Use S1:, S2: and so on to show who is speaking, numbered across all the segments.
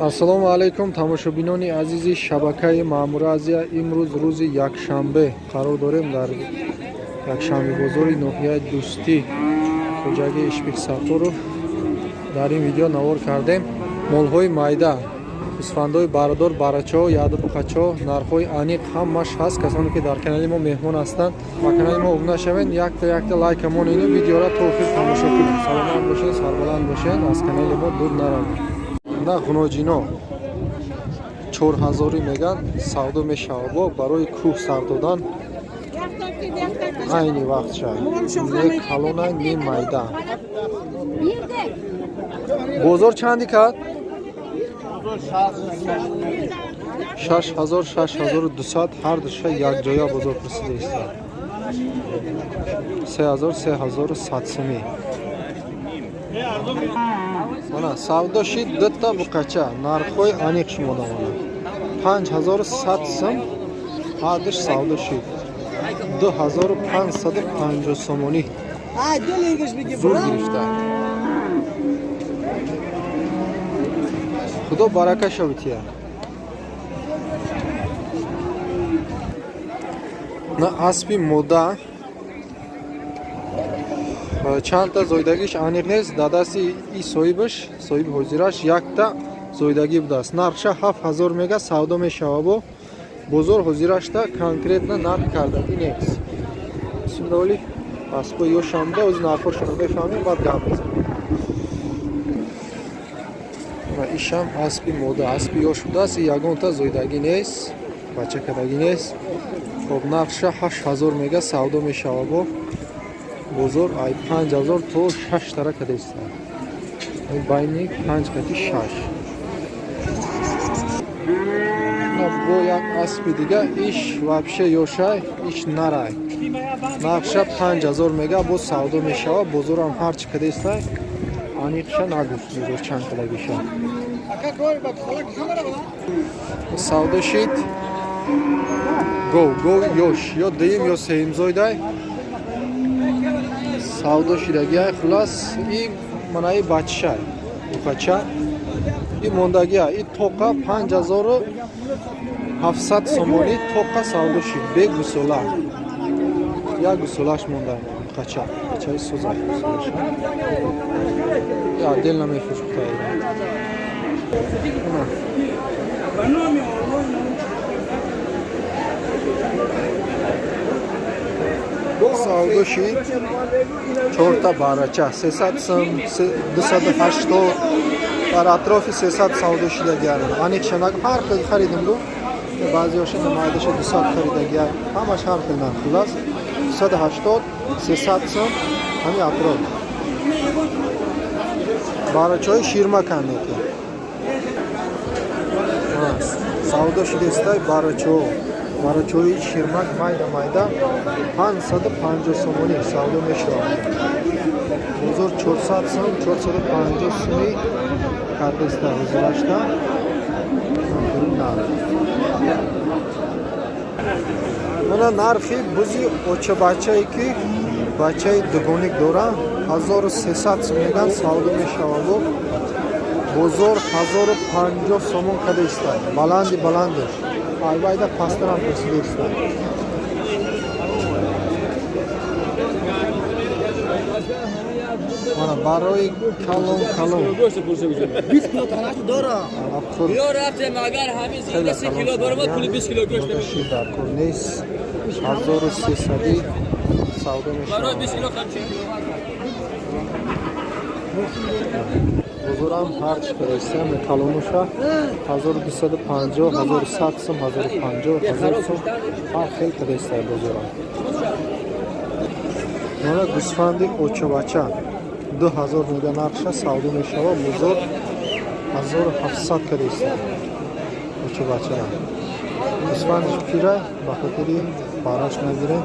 S1: Ассалому алайкум, тамошобинони азизи шабакаи Маъмура Азия. Имрӯз рӯзи якшанбе қарор дорем дар якшанбе бозори ноҳияи Дӯстӣ, хоҷагии Ишбек Сатторов. Дар ин видео навор кардем молҳои майда, гӯсфандҳои барадор, барачаҳо, яду буқачаҳо, нархҳои аниқ ҳамаш ҳаст. Касоне ки дар канали мо меҳмон ҳастанд, ба канали мо обуна шавед, якта якта лайка монеду видеора то охир тамошо кунед. Саломат бошед, сарбаланд бошед, аз канали мо дур наравед. На ғуноҷино 4000-ӣ меган, савдо мешавад. Бо барои кӯҳ сар додан айни вақтша не калона, не майда. Бозор чанди кард? 6000, 6200, ҳар душа якҷоя бозор пурсида истад. 3000, 3100 сумӣ. Мана савдо шид дута буқача, нархҳои аниқ шумо дамона. 5100 сум ҳардуш савдо шид. 2550 сомонӣ зур гирифта. Худо баракаша бития. На аспи мода чандта зоидагиш аниқ нест, дар дасти и соҳибаш, соҳиби ҳозираш якта зоидагӣ будааст. Нархша 7000 мега, савдо мешава. Бо бозор ҳозирашта конкретно нарх кардагӣ нест. Бисмиллоҳи, аспои ёшам буда, ози нархҳошонро мефаҳмем, баъд гап мезанем. Ишам аспи мода, аспи ёш будааст, ягонта зоидагӣ нест, бача кардагӣ нест. Хоб, нархша 8000 мега, савдо мешава. Бо бозор ай 5000 то шаш тара кадеста, байни панҷ кати шаш. Бо як аспи дига, иш вообще ёшай, иш нарай. Нархша 5000 мега, боз савдо мешава. Бозорам ҳарчи кадестай, аниқша нагуфт бозор чанд калагиша. Савдо шид гов, гов ёш, ё дуюм, ё сеюм зойдай савдо шидагиай. Хулас, и манаи бачшай, бухача и мондагиа, и тоқа 5700 сомонӣ тоқа савдо шид, бе гусола. Як гусолаш монда, бухача, бачаи соза гусолаша. Я отдельно мефурӯхта. Савдо шид чорта барача 300 сум, 280, дар атрофи 300 савдо шидагиар. Аниқша ҳар хел харидим гу, баъзеҳоша майдаша 200 харидагиар, ҳамаш ҳар хел нарх. Хулас, 280, 300 сум, ҳами атроф. Барачаҳои ширмакан неки савдо шидестай. Барачаҳо, барачаҳои ширмак майда майда 550 сомонӣ савдо мешавад. Бозор 400 сум, 450 сумӣ кардеста ҳозирашта. Мана нархи бузи очабачае ки бачаи дугоник дора, 1300 сум меган, савдо мешавад. Бозор 1050 сомон када истад, баланди баландаш, айвайда пасттарам пурсида истад. Мана барои калон калон дар кор нест, 1300 савдо мешавад. Бозорам ҳарчи кадастам, калонуша 1250, 1100 сум, 1050, 1000 сум, ҳар хел кадастай бозорам. Мана гӯсфанди очабача 2000 мега нархша, савдо мешава. Бозор 1700 кадаста очабачара. Гӯсфандиш пира, ба хотири бараш нагирем.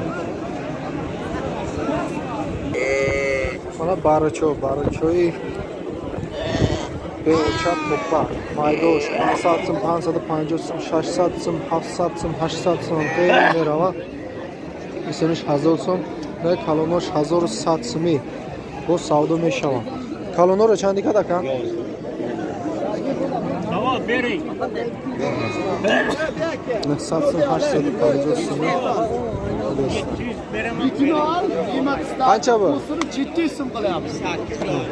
S1: Мана барачо, барачои беоча топа майдош 500 сум, 550 сум, 600 сум, 700 сум, 800 сум хеле мерава. Исониш 1000 сум, калонош 1100 сумӣ боз савдо мешавад. Калоноро чанди кад, ака? 900 сум, 850 сум. Qancha bu?
S2: 700 so'm qilyapmiz.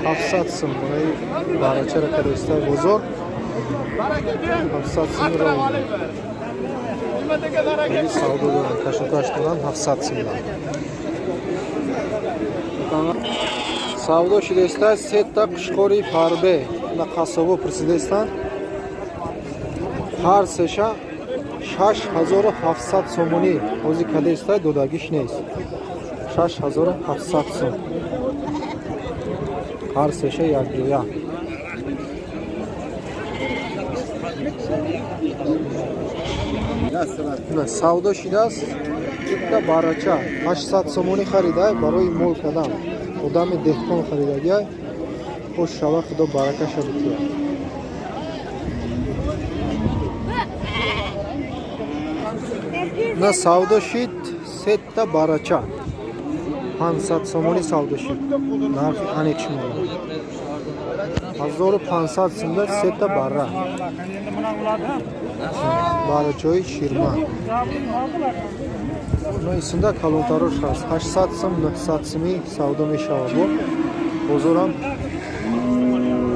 S1: 700 сум барои барачара кадоиста бозор.
S2: Baraka bering.
S1: 700 сум ро
S2: Nimadaga baraka.
S1: Савдо доранд, кашокаш доранд 700 сумда. Савдо шудааста сета қушқори фарбе на қассобо пурсидаистанд. Ҳар сеша 6700 сомонӣ ҳозир кадаиста, додагиш нест. 6700 сом ҳар сеша якҷоя. Савдо шудааст икта барача, 800 сомонӣ харида, барои мол кардан одами деҳқон харидагиай. Хуш шава, худо баракаша битиҳад. На, савдо шид сета барача, 500 сомонӣ савдо шид. Нархи аниқ шумора 1500 сумда сета барра, барачаҳои ширма. Но исунда калонтарош ҳаст, 800 сум, 900 сумӣ савдо мешавад. Бо бозорам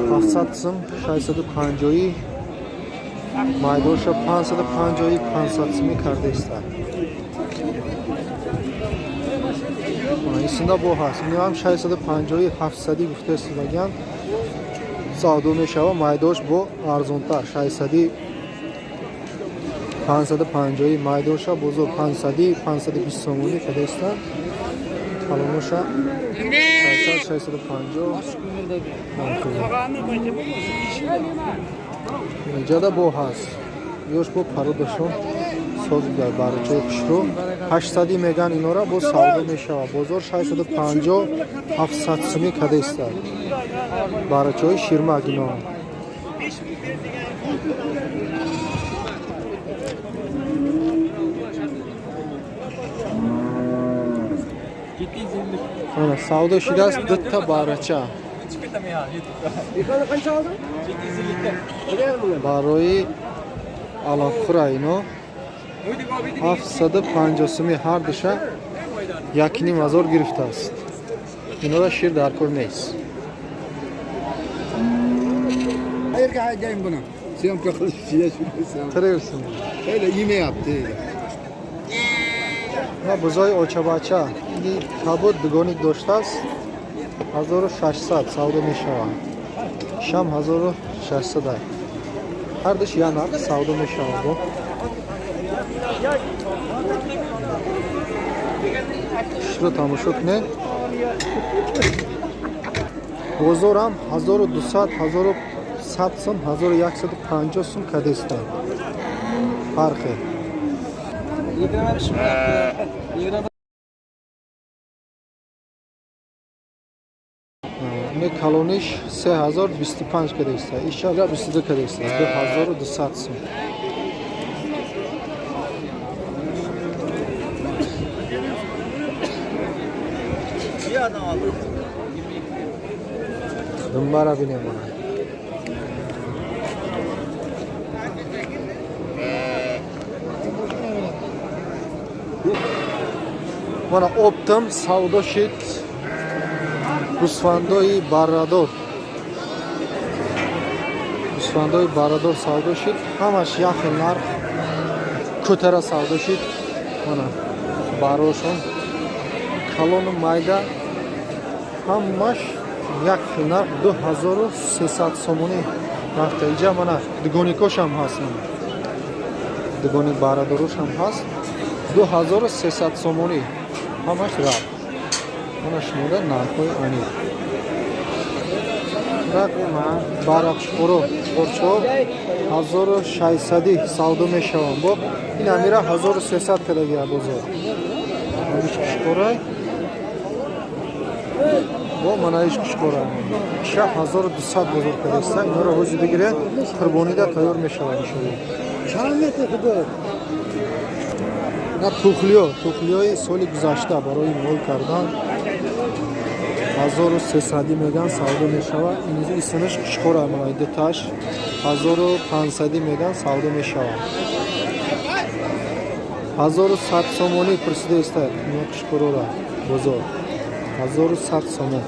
S1: 700 сум, 650, майдонша 550, 500 сумӣ карда истад. Исунда бо ҳаст, инам 650, 700 гуфта истодагиан, савдо мешавад. Майдош бо арзонтар, 600, 550 майдоша, бозор 500, 520 сомонӣ када истанд. Калоноша 600, 650. Инҷада бо ҳаст, ёш бо пародашон соз дар барачаи хушрӯ, 800 меган инора, бо савдо мешавад. Бозор 650, 700 сумӣ када истад. Барачаҳои ширмак ино. Савдо шудааст дута барача барои алафхӯра, ино 750 суми ҳар душа, 1500 гирифтааст. Инора шир дар кор нест.
S2: Qayerga haydayim buni? Syomka qilish.
S1: Tiraversin.
S2: Öyle yeme yaptı.
S1: На, бузои очабача ини кабуд дугоник доштааст, 1600 савдо мешавад. Шам 1600, ҳардуш як нарх савдо мешавад. Бо шуро тамошо кунед, бозорам 1200, 1100 сум, 1150 сум кадестанд фархе. Не, калониш 3025 кадеста, иша 22 кадеста, 2200 сум. Думбара бинем, мана. Мана, оптом савдо шид гӯсфандои баррадор. Гӯсфандои баррадор савдо шид, ҳамаш як хел нарх кӯтара савдо шид. Мана, баррошон калону майда ҳамаш як хел нарх, 2300 сомонӣ рафта. Иҷа мана дугоникошам ҳаст, мана дугоник баррадорошам ҳаст, 2300 сомонӣ ҳамаш рафт. Мана, шумода нархҳои аниқ. Барақшқуро қурчо 1600 савдо мешаванд. Бо ин амира 1300 кадагия бозор. Иш қушқурай, бо мана иш қушқура иша 1200 бозор кадаиста. Инора ҳози бигиред, қурбонида тайёр мешавад, иншоалло.
S2: Чанд метр худо?
S1: На, тухлиё, тухлиёи соли гузашта барои мол кардан. 1300 меган, савдо мешавад. Исмаш қушқора, мана дуташ 1500 меган, савдо мешавад. 1100 сомонӣ пурсида истад ина қушқорора бозор, 1100 сомон.